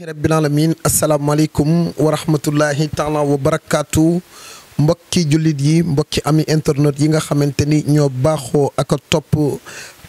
rabbil alamin asalaamaaleykum wa rahmatullahi taala wa barakaatu mbokki jullit yi mbokki ami internet yi nga xamante ni ñoo baaxoo ak a topp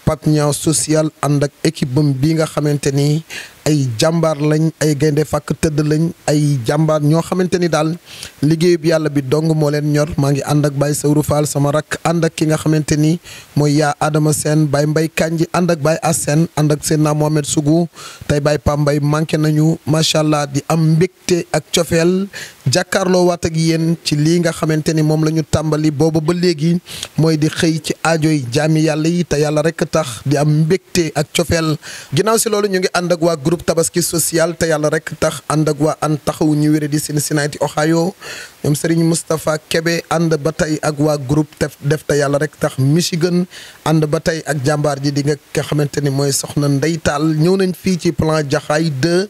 Pape Niang social ànd ak équipe bam bi nga xamante ni ay jàmbaar lañ ay gaynde fàkk tëdd lañ ay jàmbaar ñoo xamante ni daal liggéeyub yàlla bi dong moo leen ñor maa ngi ànd ak Baye Sawru Fall sama rak ànd ak ki nga xamante ni mooy yaa Adama Sène Baye Mbaye Kanji ànd ak Baye Assène ànd ak Seydina Mohamed Sougou tey Baye Pambay manqué nañu macha allah di am mbégte ak cofeel jàkkaarloo waat ak yéen ci lii nga xamante ni moom la ñu tàmbali booba ba léegi mooy di xëy ci aajoy jaami yàlla yi te yàlla rek tax di am mbégte ak cofeel ginnaaw si loolu ñu ngi ànd ak waa groupe tabaski social te yàlla rek tax ànd ak waa an taxawu ñu wéré di Cincinnati Ohio ñoom Serigne Moustapha Kébé ànd ba tey ak waa groupe def te yàlla rek tax Michigan ànd ba tey ak jàmbaar ji di nga xamante ni mooy soxna Ndey Taal ñëw nañ fii ci plan Jaxaay 2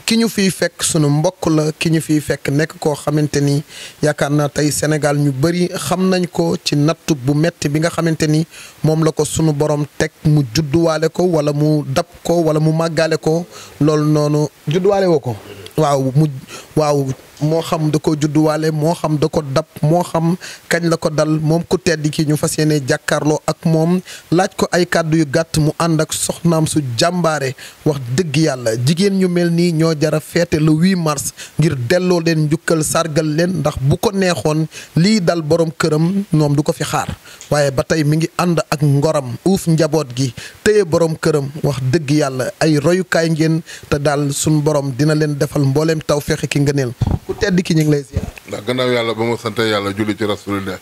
ki ñu fiy fekk sunu mbokk la ki ñu fiy fekk nekk koo xamante ni yaakaar naa tey Sénégal ñu bëri xam nañ ko ci natt bu metti bi nga xamante ni moom la ko sunu borom teg mu judduwaale ko wala mu dab ko wala mu màggaale ko loolu noonu judduwaale woo ko waaw moo xam da ko judduwaale moo xam da ko dab moo xam kañ la ko dal moom ku tedd ki ñu fas yéene jàkkaarloo ak moom laaj ko ay kàddu yu gàtt mu ànd ak soxnaam su jàmbaare wax dëgg yàlla jigéen ñu mel nii ñoo jara feete le 8 mars ngir delloo leen njukkal sargal leen ndax bu ko neexoon lii dal borom këram ñoom du ko fi xaar waaye ba tey mi ngi ànd ak ngoram uuf njaboot gi téye borom këram wax dëgg yàlla ay royukaay ngeen te daal suñ borom dina leen defal mbooleem taw fexe ki ngëneel ku tedd ki ñu ngi lay ziar. ndax gannaaw yàlla ba ma sante yàlla julli ci rasulillah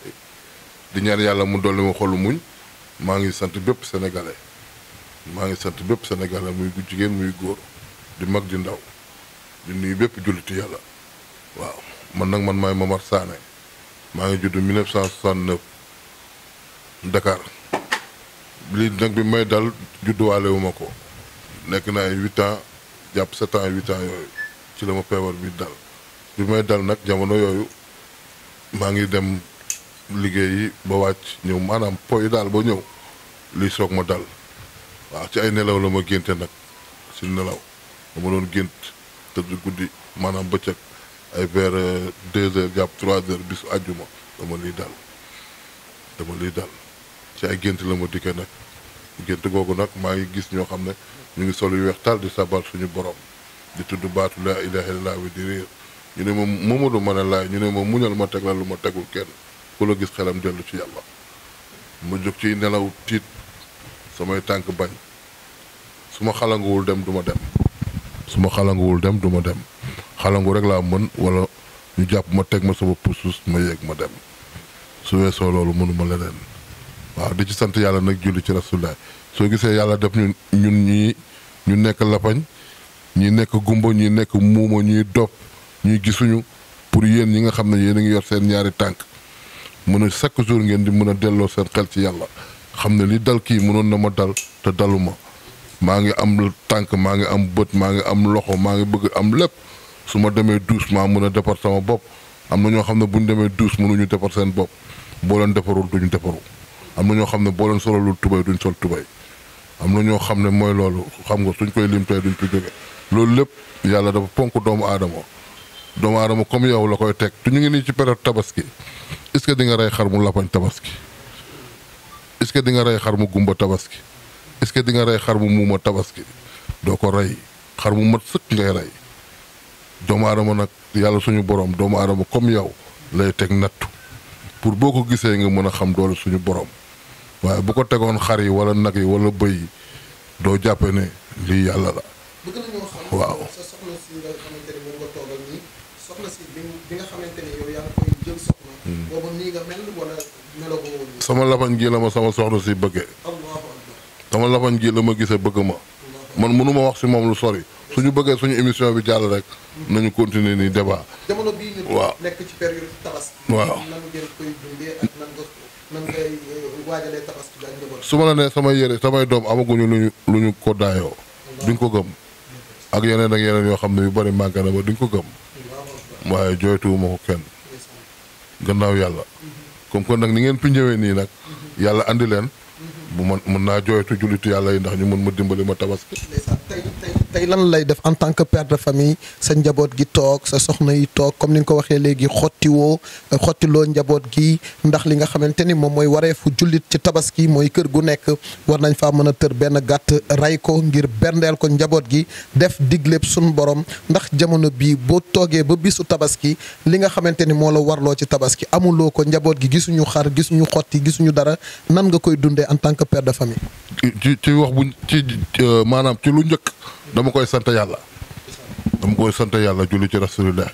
di ñaan yàlla mu dolli ma xolu muñ maa ngi sant bépp sénégalais muy jigéen muy góor di mag di ndaw di nuyu bépp julliti yàlla waaw man nag man maay Momar Sané maa ngi judd 1969 Dakar lii nag bi may dal judduwaale wu ma ko nekk na ay 8 ans jàpp 7 ans 8 ans yooyu ci la ma feebar bi dal bi may dal nag jamono yooyu maa ngi dem liggéeyi ba wàcc ñëw maanaam poy daal ba ñëw lii soog ma dal waaw ci ay nelaw la ma génte nag si nelaw dama doon gént tëdd guddi maanaam bëccëg ay vers 2 heures jàpp 3 heures bisu àjjuma dama lii dal ci ay gént la ma dikkee nag gént googu nag maa ngi gis ñoo xam ne ñu ngi sol yu weex tal di sabal suñu borom di tudd baatu laa ilaaha illallaah wi di réer ñu ne ma Mamadou ma ne laay ñu ne ma muñal ma teg la lu ma tegul kenn ku la gis xelam dellu ci yàlla ma jóg ci nelaw tiit samay tànk bañ su ma xalanguwul dem du ma dem xalangu rek laa mën wala ñu jàpp ma teg ma sama pusus ma yéeg ma dem su weesoo loolu mënuma leneen waaw di ci sant yàlla nag julli ci rasulullah soo gisee yàlla def ñun ñii ñu nekk lapañ ñi nekk gumba ñi nekk muuma ñuy dopp ñuy gisuñu pour yéen ñi nga xam ne yéen a ngi yor seen ñaari tànk mën a chaque jour ngeen di mën a delloo seen xel ci yàlla xam ne li dal kii mënoon na ma dal te daluma maa ngi am tànk maa ngi am bët maa ngi am loxo maa ngi bëgg am lépp su ma demee douche maa mën a defar sama bopp am na ñoo xam ne bu ñu demee douche mënuñu defar seen bopp boo leen defarul duñu defaru am na ñoo xam ne boo leen solalul tubay duñ sol tubay am na ñoo xam ne mooy loolu xam nga suñ koy lim tey duñ ko jóge loolu lépp yàlla dafa ponk doomu aadama comme yow la koy teg te ñu ngi nii ci période tabaski est-ce que di nga rey xar mu lapañ tabaski est-ce que di nga rey xar mu gumba tabaski est-ce que di nga rey xar mu muuma tabaski doo ko rey xar mu mat sëkk ngay rey doomu aadama nag yàlla suñu borom doomu aadama comme yow lay teg nattu pour boo ko gisee nga mën a xam doole suñu borom waaye bu ko tegoon xar yi wala nag yi wala bëy yi doo jàppe ne lii yàlla la. bëgg nañoo xam. waaw sa soxna si nga xamante ne moom nga toogal nii soxna si bi nga xamante ne yow yaa ngi koy jël soxna. boobu nii nga mel wala meloo ko woon. sama lafañ gi la ma sama soxna si bëggee. sama lafañ gi la ma gisee bëgg ma. man mënuma wax si moom lu sori suñu bëggee suñu émission bi jàll rek nañu continuer nii débat. jamono bii ñu waaw nekk ci période tabaski. waaw nan ngeen koy dundee ak nan ngay waajalee tabaski bi ak njaboot. su ma la nee samay yére samay doom amaguñu lu ñu ko daayoo duñ ko gëm ak yeneen yoo xam ne yu bari manqué na ba duñ ko gëm waaye jooytuwuma ko kenn gannaaw yàlla comme kon nag ni ngeen fi ñëwee nii nag yàlla andi leen bu mën naa jooytu jullitu yàlla yi ndax ñu mën ma dimbali ma tabaski. tey lan lay def en tant que père de famille sa njaboot gi toog sa soxna yi toog comme ni nga ko waxee léegi xottiloo njaboot gi ndax li nga xamante ni moom mooy wareefu jullit ci tabaski mooy kër gu nekk war nañ faa mën a tër benn gàtt ray ko ngir berndeel ko njaboot gi def digléeb suñu borom ndax jamono bii boo toogee ba bisu tabaski li nga xamante ni moo la warloo ci tabaski amuloo ko njaboot gi gisuñu xar gisuñu xotti gisuñu dara nan nga koy dundee en tant que père de famille. ci wax bu ci maanaam ci lu njëkk dama koy sant yàlla julli ci rasulillah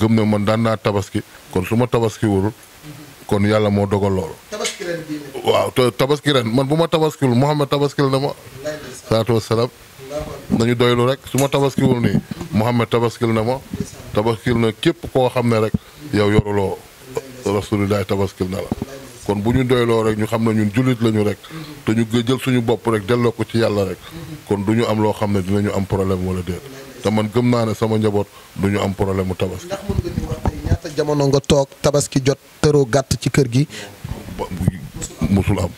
gëm ne man daan naa tabaski kon su ma tabaski wul kon yàlla moo dogal loolu. tabaski ren bii waaw te tabaski ren man bu ma tabaskiwul Mouhamed tabaskil na ma. salaatu wasalaam nañu doylu rek su ma tabaskiwul nii Mouhamed tabaskil na ma. tabaskil na képp koo xam ne rek yow yoruloo rasulillah tabaskil na la. kon bu ñu doyloo rek ñu xam ne ñun jullit lañu rek te ñu jël suñu bopp rek delloo ko ci yàlla rek kon du ñu am loo xam ne dinañu am problème wala déet te man gëm naa ne sama njaboot du ñu am problème mu tabaski. ndax mën nga ñu wax tey ñaata jamono nga toog tabaski jot tëroo gàtt ci kër gi. musul am.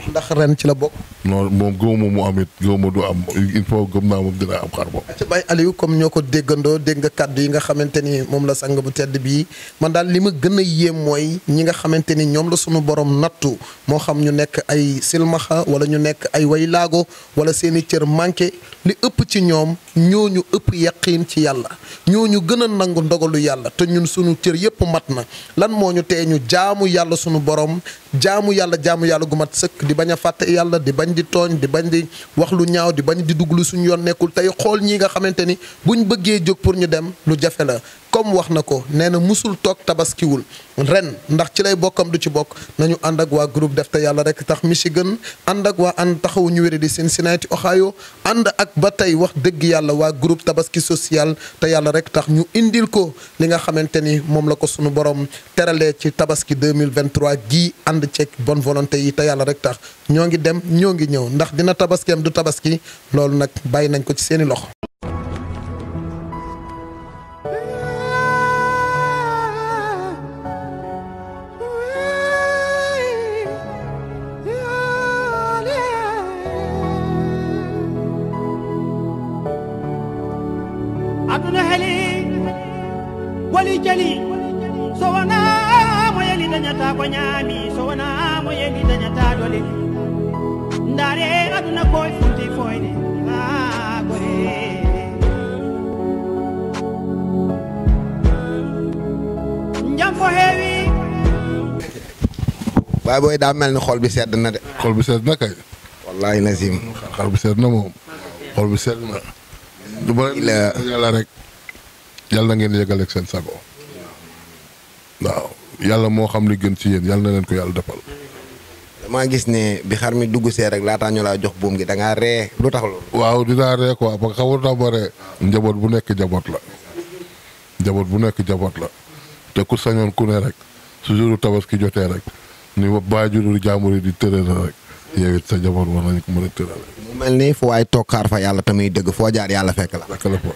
ndax ren ci la bokk. non moom gëwuma mu am it gëwuma du am il faut gëm naa moom dina am xar boobu. ca Baye Aliou comme ñoo ko déggandoo dégg nga kàddu yi nga xamante ni moom la sang bu tedd bii man daal li ma gën a yéem mooy ñi nga xamante ni ñoom la sunu borom nattu moo xam ñu nekk ay silmaxa wala ñu nekk ay waylaago wala seen i cër manqué li ëpp ci ñoom ñooñu ëpp yaqiin ci yàlla ñooñu gën a nangu ndogalu yàlla te ñun sunu cër yëpp mat na lan moo ñu tee ñu jaamu yàlla sunu borom jaamu yàlla gu mat sëkk di bañ a fàtte yàlla di bañ di tooñ di bañ di wax lu ñaaw di bañ di dugg lu suñu yoon nekkul tey xool ñi nga xamante ni buñ bëggee jóg pour ñu dem lu jafe la comme wax na ko nee na musul toog tabaskiwul ren ndax ci lay bokkam du ci bokk nañu ànd ak waa groupe def te yàlla rek tax Michigan ànd ak waa ànd taxawu ñu wéri di Cincinnati Ohio ànd ak ba tey wax dëgg yàlla waa groupe tabaski social te yàlla rek tax ñu indil ko li nga xamante ni moom la ko sunu borom teralee ci tabaski 2023 gii ànd ceeg bonne volonté yi te yàlla rek tax ñoo ngi dem ñoo ngi ñëw ndax dina tabaskeem du tabaski loolu nag bàyyi nañ ko ci seeni loxo. aduna heli wali jali so wana mo yeli dañata ko ñaami so wana mo yeli dañata dole ndare aduna koy funti foyde ha gore njam fo heewi waaye booy daa mel ni xol bi sedd na de. xol bi sedd na kay. wallaahi lazim. xol bi sedd na moom xol bi sedd na. du ma yàlla rek yàlla na ngeen yëgaleeg seen sago waaw yàlla moo xam li gën ci yéen yàlla na leen ko yàlla defal. damaa gis ne bi xar mi dugg see rek laataa ñu laa jox buum gi da ngaa ree lu tax loolu. waaw dinaa ree quoi parce que xamul tax ma ree njaboot bu nekk jaboot la njaboot bu nekk jaboot la te ku sañoon ku ne rek su jour tabaski jotee rek ni ma bàyyi juru jàmbur yi di tëral rek yow it sa jaboot war nañu ko mën a tëral. mu mel ni fu waay toog xaar fa yàlla tamit dëgg foo jaar yàlla fekk la. fekk la fa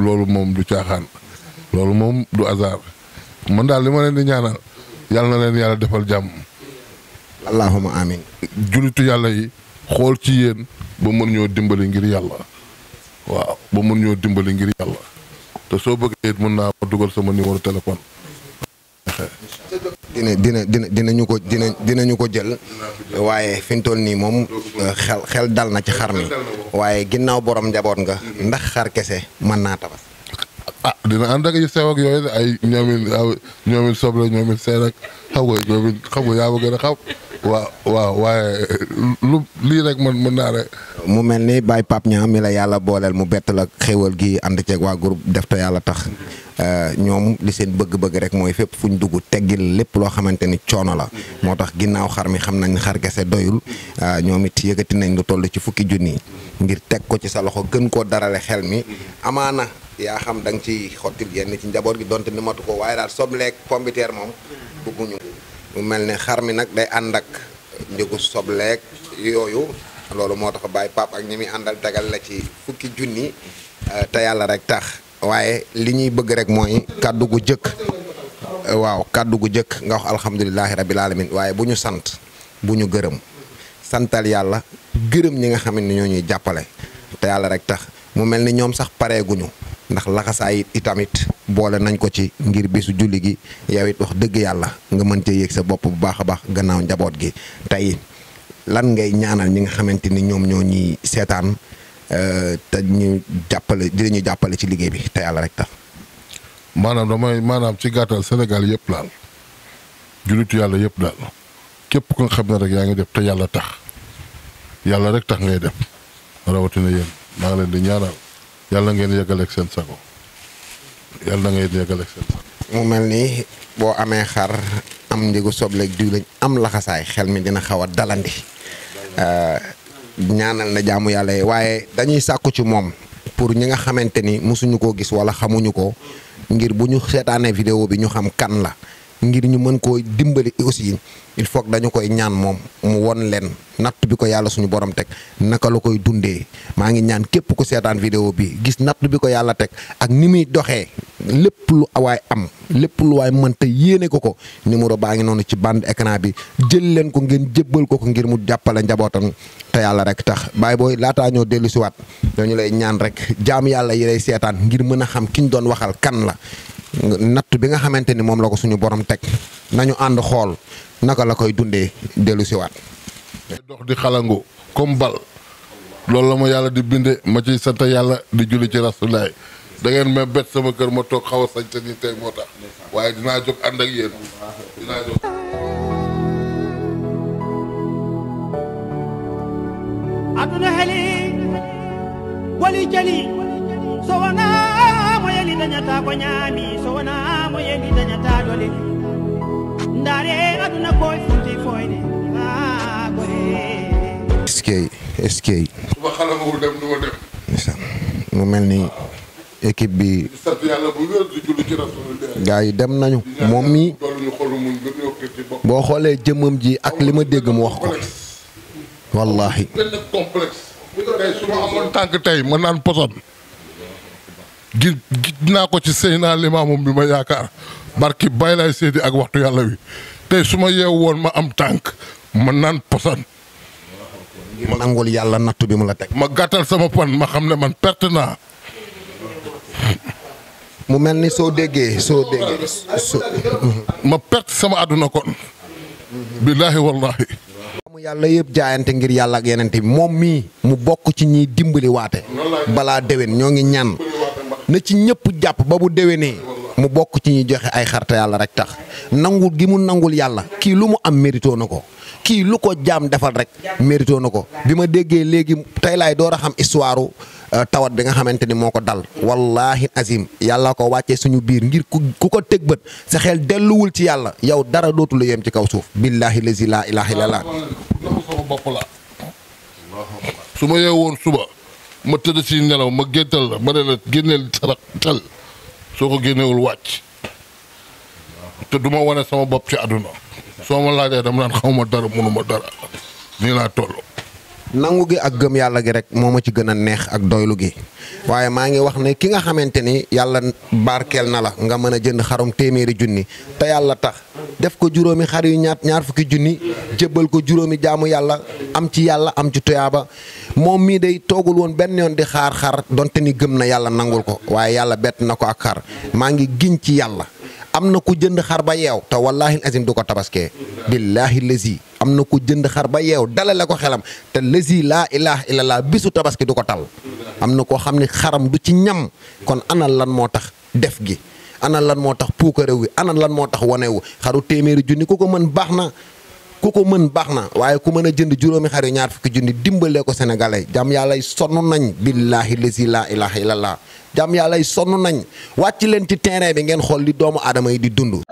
loolu moom du caaxaan loolu moom du hasard man daal li ma leen di ñaanal yàlla na leen yàlla defal jàmm. allahumma amin. julitu yàlla yi xool ci yéen ba mën ñoo dimbali ngir yàlla waaw ba mën ñoo dimbali ngir yàlla te soo bëggee it mën naa ma dugal sama numéro téléphone. dinañu ko jël waaye fi mu toll nii moom xel dal na ci xar mi waaye ginnaaw borom njaboot nga ndax xar kese mën naa tabas. ah dina ànd ak yu sew ak yooyu ay ñoomin soble ñoomin seen ak xam nga yaa ma gën a xam waaw waaye lii rek man mën naa rek. mu mel ni Baye Pape Niang mi la yàlla booleel mu bett la xéwal gi ànd ceeg waa groupe def te yàlla tax ñoom li seen bëgg-bëgg rek mooy fépp fu ñu dugg teggil lépp loo xamante ni coono la moo tax ginnaaw xar mi xam nañ xar kese doyul ñoom it yëkkati nañ lu toll ci fukki junni ngir teg ko ci sa loxo gën koo darale xel mi amaana yaa xam da nga ci xottil yenn ci njaboot gi donte ni matu ko waaye daal sobleeg pombiteer moom bëgguñu mu mel ne xar mi nag day ànd ak njëgu sobleeg yooyu loolu moo tax Baye Pape ak ñi muy àndal tegal la ci fukki junni te yàlla rek tax waaye li ñuy bëgg rek mooy kàddu gu jëkk waaw kàddu gu jëkk nga wax alhamdulilahi rabil alamin waaye bu ñu sant bu ñu gërëm santal yàlla gërëm ñi nga xam ne ñoo ñuy jàppale te yàlla rek tax mu mel ni ñoom sax pareeguñu ndax laxasaay itamit boole nañ ko ci ngir bisu julli gi yow it wax dëgg yàlla nga mën cee yéeg sa bopp bu baax a baax gannaaw njaboot gi tey lan ngay ñaanal ñi nga xamante ni ñoom ñoo ñuy seetaan te ñu jàppale dinañu jàppale ci liggéey bi te yàlla rek tax. maanaam ci gàttal Sénégal yëpp daal jullitu yàlla yëpp daal képp ku nga xam ne rek yaa ngi def te yàlla tax yàlla rek tax ngay def rawatina yéen maa ngi leen di ñaanal yàlla ngeen yeggaleeg seen sago yàlla ngeen yeggaleeg seen sago. mu mel ni boo amee xar am njëgu sobleeg diw lañ am laxasaay xel mi dina xaw a dalandi ñaanal na jaamu yàlla yi waaye dañuy sàkku ci moom pour ñi nga xamante ni mosuñu koo gis wala xamuñu ko ngir bu ñu seetaanee vidéo bi ñu xam kan la ngir ñu mën koo dimbali aussi il faut que dañu koy ñaan moom mu won leen natt bi ko yàlla suñu borom teg naka la koy dundee maa ngi ñaan képp ku seetaan vidéo bi gis natt bi ko yàlla teg ak ni muy doxee lépp lu waay am lépp lu waay mën te yéene ko numéro baa ngi noonu ci bande écran bi jël leen ko ngeen jébbal ko ngir mu jàppale njabootam te yàlla rek tax baay booy laataa ñoo dellu si waat dañu lay ñaan rek jaam yàlla yi lay seetaan ngir mën a xam ki ñu doon waxal kan la natt bi nga xamante ni moom la ko suñu borom teg nañu ànd xool naka la koy dundee dellu si waat. dox di xalangu comme bal loolu la ma yàlla di binde ma ciy sant yàlla di julli ci rasulaay da ngeen ma bett sama kër ma toog xaw a sañ te ni tey moo tax waaye dinaa jóg ànd ak yéen dinaa jóg. aduna heli wali jali so wona mo yeli dañata ko ñaami so wona mo yeli dañata dole ndaare aduna koye funti foyde ha gore est-ce que suba xalangul dem du ma dem. mu mel ni équipe bi di sant yàlla bu wér di julli ci rasulaay. gars yi dem nañu moom mi doolu ñu xolu muñ gën yokkee ci bopp. boo xoolee jëmmam ji ak li ma dégg mu wax ko wallahi benn complexe. tey su ma amoon tànk tey ma naan poson gis naa ko ci Seydina Limaamu bi ma yaakaar barki Baay Laay Seydi ak waxtu yàlla wi tey su ma yeew woon ma am tànk ma naan poson. ma nangul yàlla nattu bi mu la teg. ma gàttal sama pan ma xam ne man perte naa. mu mel ni soo déggee ma perte sama àdduna kon. billaahi wallaahi. mu yàlla yëpp jaayante ngir yàlla ak yenente bi moom mii mu bokk ci ñiy dimbali waate balaa déwén ñoo ngi ñaan na ci ñëpp jàpp ba bu déwénee mu bokk ci ñuy joxe ay xarte yàlla rek tax nangul gi mu nangul yàlla kii lu mu am mérito na ko kii lu ko jaam defal rek mérito na ko bi ma déggee léegi tey laay door a xam histoire tawat bi nga xamante ni moo ko dal wallahi azim yàlla ko wàccee suñu biir ngir ku ko teg bët sa xel delluwul ci yàlla yow dara dootu la yem ci kaw suuf billahi lazi la ilaha illallah sama bopp la su ma yeewoon suba ma tëdd ci nelaw ma géntal la ma ne la génneel sarax tel soo ko génnewul wàcc te du ma wane sama bopp ci àdduna soo ma laajee dama naan xawma dara mënuma dara nii laa toll. nangu gi ak gëm yàlla gi rek moo ma ci gën a neex ak doylu gi waaye maa ngi wax ne ki nga xamante ni yàlla barkeel na la nga mën a jënd xarum téeméeri junni te yàlla tax def ko juróomi xar yu ñaar fukki junni jébbal ko juróomi jaamu yàlla am ci yàlla am ci tuyaaba moom mii day toogul woon benn yoon di xaar donte ni gëm na yàlla nangul ko waaye yàlla bett na ko ak xar maa ngi giñ ci yàlla am na ku jënd xar ba yeew te wallaahi azim du ko tabaskee billaahi lazi am na ku jënd xar ba yeew dalale ko xelam te lazi laa ilaha illallah bisu tabaski du ko tal am na koo xam ne xaram du ci ñam kon ana lan moo tax def gi ana lan moo tax puukarew wi ana lan moo tax wanewu xaru téeméeri junni ku ko mën baax na ku ko mën baax na waaye ku mën a jënd juróomi xar yu ñaar fukki junni dimbalee ko sénégalais jàmm yàlla sonn nañ billaahi lazi laa ilaaha illallah jàmm yàlla sonn nañ wàcc leen ci terrain bi ngeen xool li doomu aadama yi di dund